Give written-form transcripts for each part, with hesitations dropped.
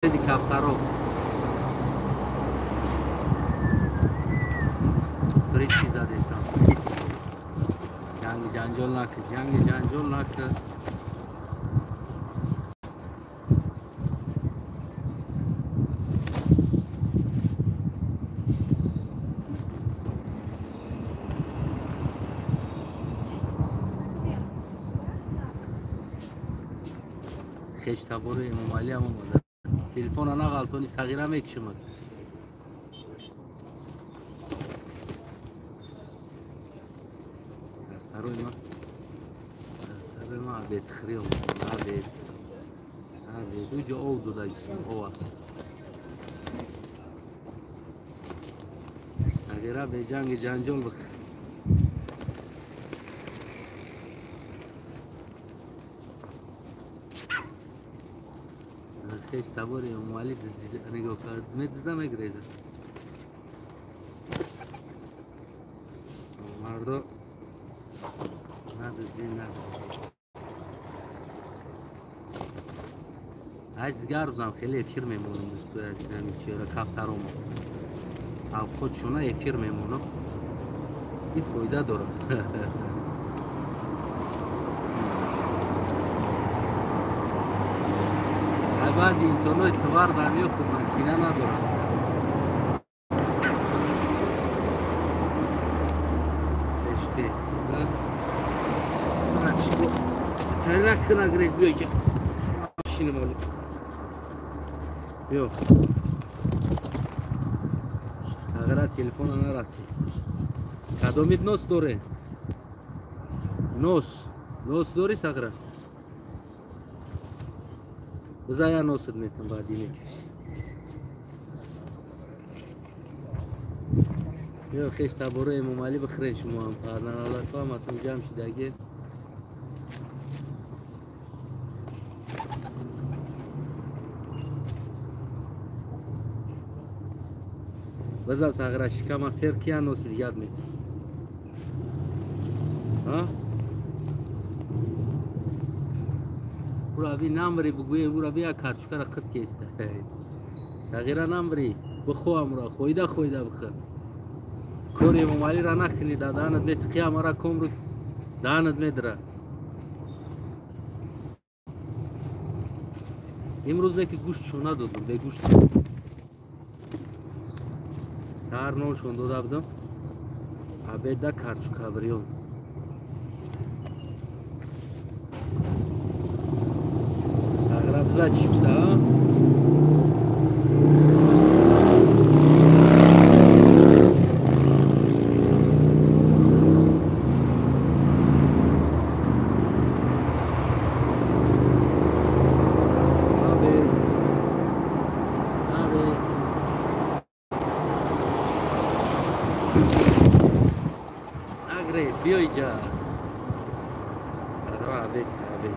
Кафтаро фричи задестам. Ҷанги ҷанҷол накун, ҷанги ҷанҷол накун. Хештабори Эмомалӣ ҳам омада. Телефона нағалтони, сағира мекушимад. Дафтарои ма обедхӯрӣ омад. Обед, обед. Уҷо ов додагишим, ова. Сағира, беҷанги ҷанҷол бих. Хеш табори Эмомалӣ нигоҳ кард, медизда, мегреза. Мардо надизди, надизди. Аз дигар рӯзам хеле эфир мемонам, дӯстои азизами, чиёра кафтаромо авқотшона эфир мемонам, ин фоида дорад. Баъзи инсонҳои товар дар меохӯранд, кина надоранд. Накунагрез, биё ки шинем оли. Биё. Ағара телефона нарасӣ. Кадомит нос доре? Нос. Нос дори, Сағра? Биза я носит метам, баъди мекаш. Биё, хеш таборо Эмомалӣ бихӯрен, шумо ҳам парнаналатҳо ҳам аслан ҷамъ шидаги. Биза, Сағра, шикама сер кия носи дигат мет. А? Ура би намри бугӯе, ура би як карчукара қит кеста. Сағира, намри, бихоҳам ура, хоида хоида бихӯр. Кори Эмомалиро накунӣ, да даҳанат метиқия, мара комрӯз даҳанат медира. Имрӯзе ки гӯштшон надодам, бегӯшт. Саҳар ноншон дода будам, обеда карчука бирён. Сағира, биза чипса, а? Обед. Обед. Нагрез, биё иҷа. Сағира, обед, обед.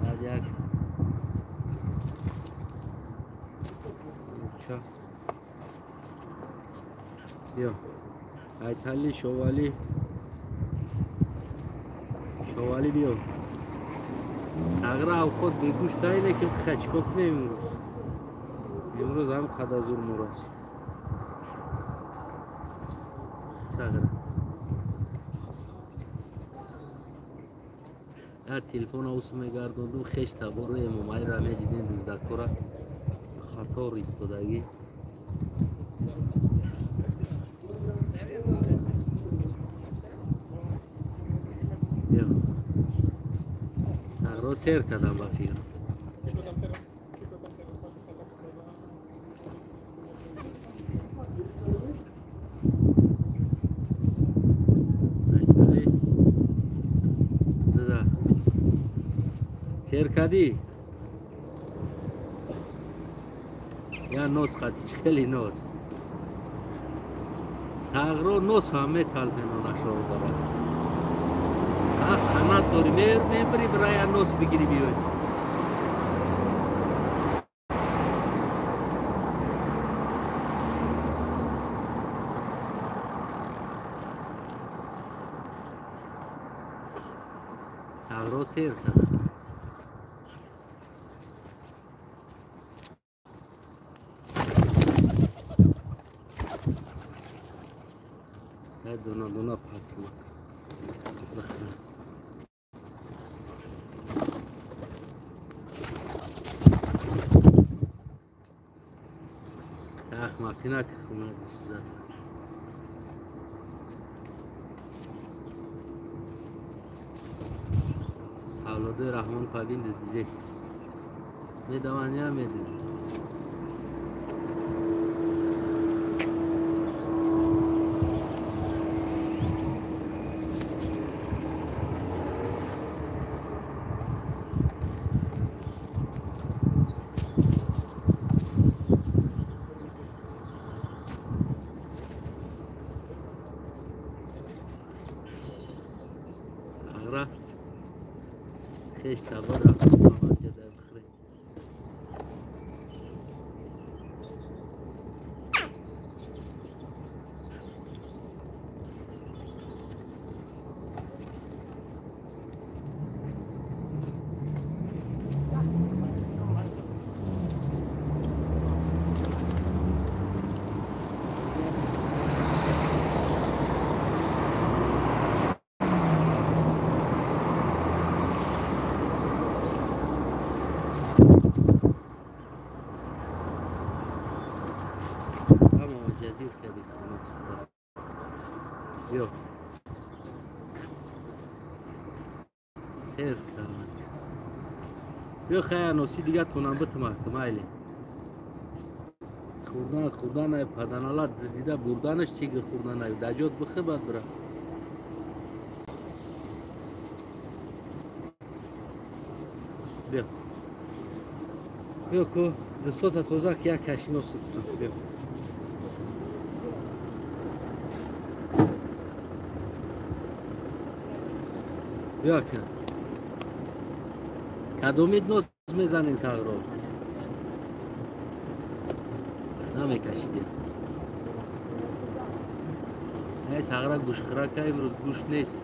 Баъд як мурча. Биё. Айтали, Шовалӣ. Шовалӣ, биё. Сағира авқот бегӯшт айне ки чикор кунем имрӯз? Имрӯз ҳам қадар зур мур аст. Сағира. Дар телефон ус мегардондум, хеш таборо Эмомалиро медидем, дуздакора хатор истодагӣ. Биё. Сағро сер кардам, ба фикр. Айтали. Дада. Сер кардӣ? Я нос қати, чӣ хеле нос. Сағро нос ҳам металпенонашро дорад. Қанат дорӣ, мебарӣ, бира я нос бигирӣ биёй. Сағро сер карда. Дона дона патма. Ахмақина ки хона зад. Авлодои Раҳмон Павин дуздидест. Медаванд я медуздид. Хеш табор рафт. Биё. Сер кардам. Биё хая носи дига тонам битма майли. Хурдан хурдан ай паданала дида бурданаш чиги хурдан ай даҷот бихи бад бира. Биё. Биё ку дстота тоза ки як каши носи биё. Биё ка. Кадомид нос мезанин сағро? Намекашиди. Ай сағра гӯшхӯрака имрӯз гӯшт нест.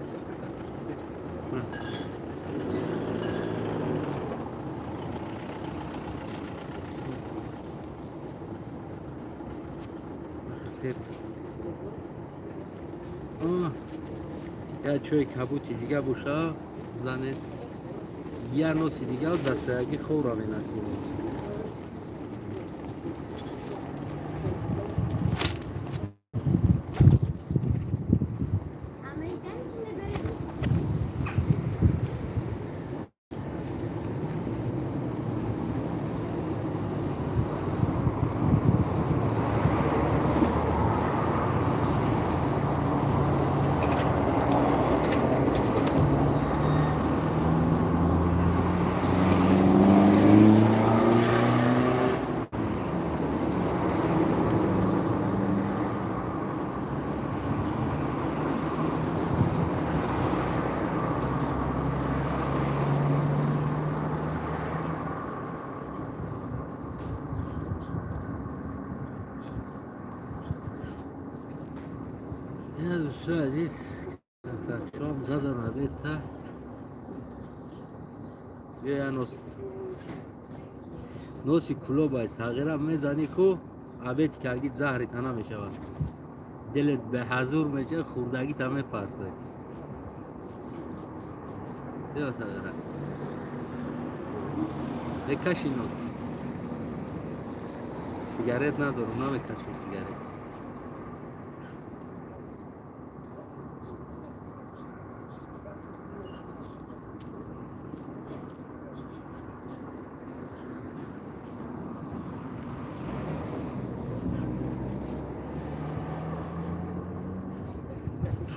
Я чой кабути дига боша занед. Я носи дига дастаги ховра менакунад. Дӯстои азиз, шом задан абедта. Биё нос носи кулобай сағира мезанӣ ку абед кагид заҳри тана мешавад. Дилет бе ҳазур мешавад, хурдагита мепартояд. Биё сағира. Бекаши нос. Сигарет надорам, намекашам сигарет.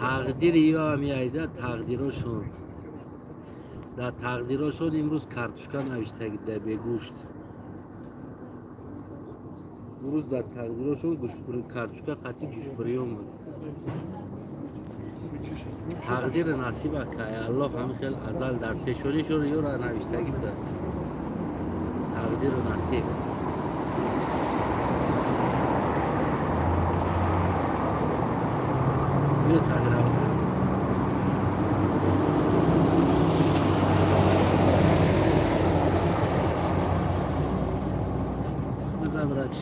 Тақдири ё ҳам яйда тақдирошон. Дар тақдирошон имрӯз картошка навиштагӣ дар бегӯшт. Имрӯз дар тақдирошон картошка қатъи гӯштбирён буд. Тақдири насиб акай Аллоҳ ҳамин хел азал дар пешонишон ёра навиштагӣ будааст. Тақдиру насиб. Биё сағира.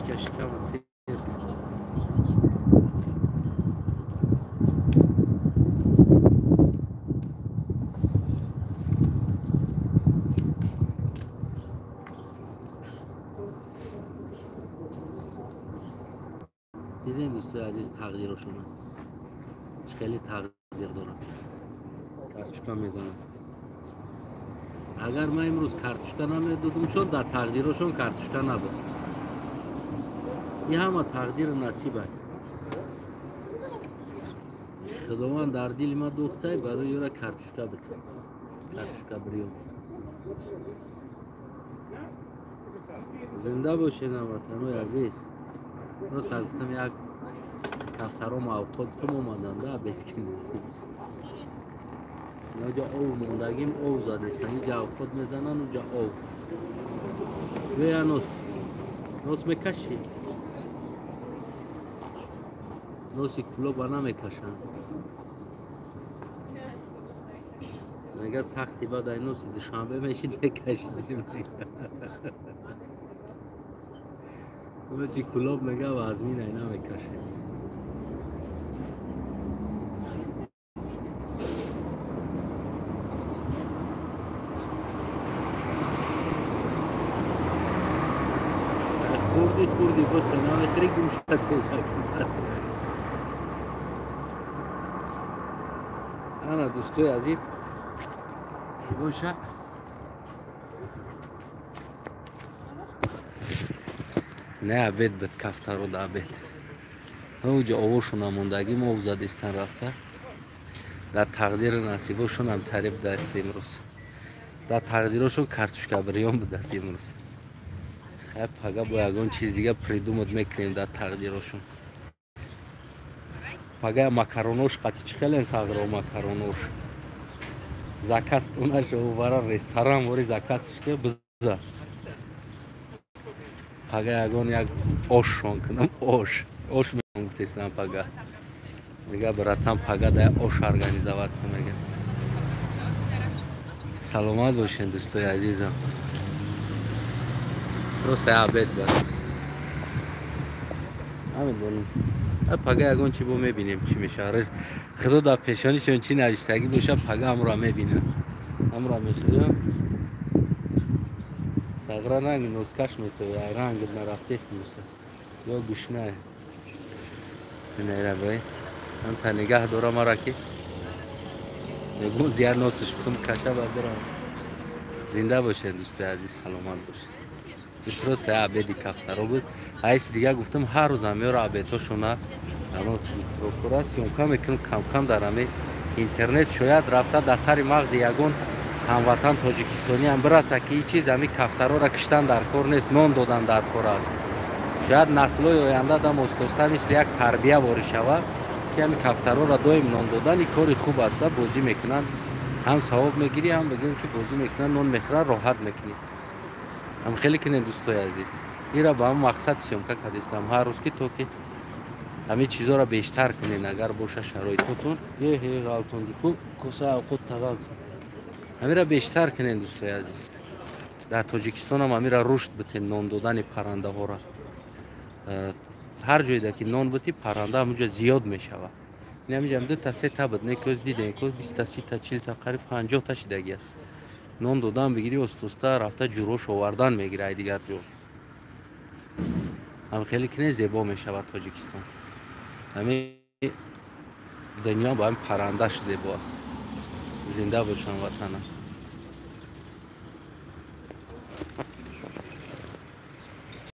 Каш шикама сер. Дидем дӯстои азиз тақдирошона. Чӣ хеле тақдир дорад. Картошка мезанад. Агар ман имрӯз картошка намедодумшон, дар тақдирошон картошка набуд. Ин ҳама тақдиру насиб аст. Худованд дар дили ма духтай барои ёра картошка бикун. Картошка бирён. Зинда бошед ҳамватанои азиз. Рост гуфтам як кафтаро мавқотум омаданд обед кунем. Иноҷа ов мондагим ов задестан. Иҷа авқот мезананд, уҷа ов. Бея нос. Нос мекашӣ? Носи кулоба намекашанд. Мега сахти баъд ай носи Душанбе мешид мекашидем. Носи кулоб мега вазмин ай намекашем. Хурди хурди бихӯр, намехӯри гумша тезакун пас. Ана дӯстои азиз, боша не обед буд, кафтаро да обед. Уҷа овошона мондагим ов задистан рафта. Дар тақдиру насибошонам тариб даст имрӯз. Дар тақдирошон картошка бирён будаст имрӯз. Хай пага бо ягон чиз дига придумать мекунем дар тақдирошон. Пага макаронош қати чӣ хелен сағро макаронош. Заказ кунаш овара ресторан вори заказш ки биза. Пага ягон як ошшон кунам, ош. Ош мекунам гуфтестам пага. Мега братан пага да ош организовать кун мега. Саломат бошед дӯстои азизам. Просто обед буд. Намедонам. Пага ягон чӣ бо мебинем чӣ мешавад. Худо дар пешонишон чӣ навиштагӣ бошад, пага ҳамро мебинам. Ҳамро мехӯрам. Сағра ранги носкаш метояд, ранг нарафтест муса. Ё гушнае. Инайра бай. Ҳам та нигаҳ дора мара ки мегӯм зияр носиш бутум каша бардорам. Зинда бошед дӯстои азиз, саломат бошед. Просто обеди кафтаро буд. Айси дига гуфтам ҳар рӯз ҳамёро обедҳошона ама срокора съёмка мекунам кам-кам дар ҳами интернет шояд рафта дар сари мағзи ягон ҳамватан тоҷикистониам бираса ки ин чиз ҳами кафтарора киштан дар кор нест, нон додан дар кор аст. Шояд наслҳои оянда дам остоста мисли як тарбия ворид шавад ки ҳами кафтарора доим нон додан ин кори хуб аст. Бозӣ мекунанд, ҳам савоб мегирӣ, ҳам бигӯем ки бозӣ мекунанд, нон мехӯранд, роҳат мекунӣ. Ҳам хеле кунед дӯстои азиз. Инра ба ҳам мақсад съёмка кардистам ҳар рӯз ки то ки ҳамин чизоро бештар кунед агар боша шароитотон. Е ғалтон дику коса авқот тағалтон. Ҳаминра бештар кунед дӯстои азиз. Дар Тоҷикистон ҳам ҳаминра рушд битем нон додани паррандаҳоро. Ҳар ҷойда ки нон битӣ парранда ҳамунҷо зиёд мешавад. Ин ҳаминҷа 2 та 3 та буд, не ки оз дидем, ки 20 та 30 та 40 та қариб 50 та шидаги аст. Нон додан бигирӣ остоста рафта ҷурош овардан мегирӣ ай дигар ҷо. Ҳам хеле кине зебо мешавад Тоҷикистон. Ҳамин дунё ба ҳамин паррандаш зебо аст. Зинда бошам ватанам.